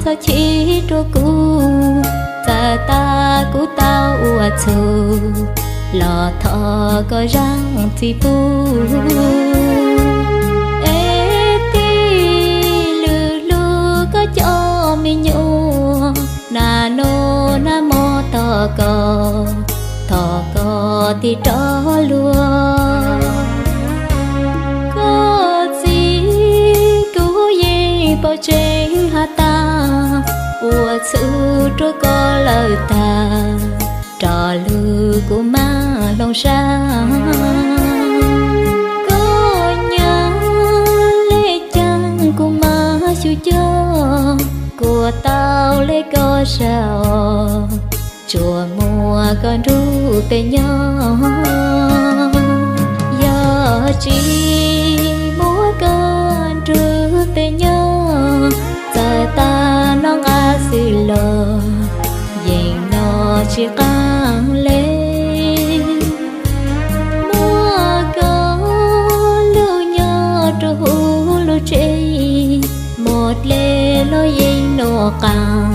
txhob chim rau kuv, txawm tas kuv tau ua txhum los thov koj zam txim pub. Es tig lwm lub koj cov me nyuam, nag nub nag hmo tos koj, thov koj tig rov luag. Koj txiv, kuv yeej pom tseeb has tas, ua txhum rau koj lawm tag, rov lug kuv mam hloov sab. Koj nyob le caag kuv mam xyuv cog, kuas tau le koj sab os, tsuas muaj koj nrug peb nyob. Yog tsis muaj koj nrug peb nyob, txawm tas noj nqaj xwb los yeej noj tsis qaab le. Muaj koj lug nyob rau huv lub tsev, muaj dlej los yeej nuam qaab,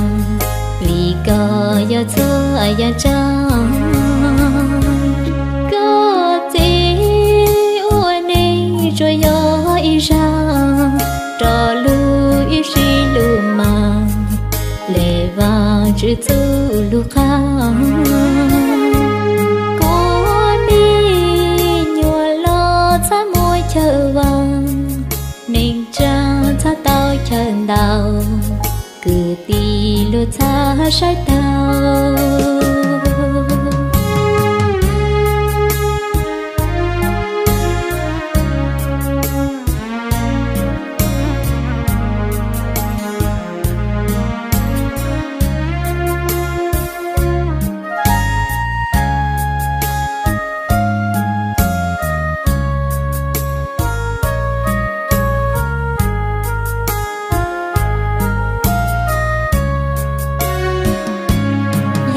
vim koj yog txhua yaam tsaab. Koj txiv, ua neeg tsuas yog ib zaug, rov lug ib sij lug mas, le Vaajtswv txuj lug qaab. Kuv me nyuam los txhob muaj chaw vaam, neeg tsaam txhob tau chaw ntau, kwv tij luag txhob saib taug.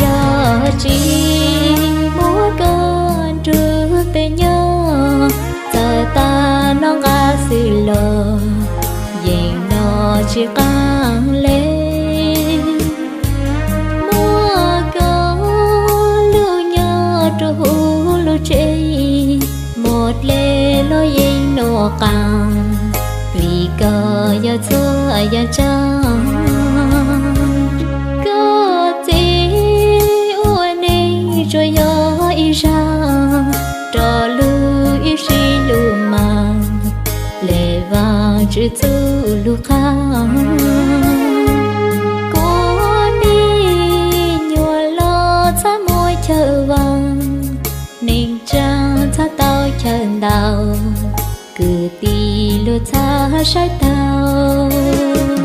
Yog tsis muaj koj nrug peb nyob, txawm tas noj nqaj xwb los yeej noj tsis qaab le. Muaj koj lug nyob rau huv lub tsev, muaj dlej los yeej nuam qaab, vim koj yog txhua yaam tsaab. Koj txiv, ua neeg tsuas yog ib zaug, rov lug ib sij lug mas, le Vaajtswv txuj lug qaab. Kuv me nyuam los txhob muaj chaw vaam, neeg tsaam txhob tau chaw ntau, kwv tij luag txhob saib taug.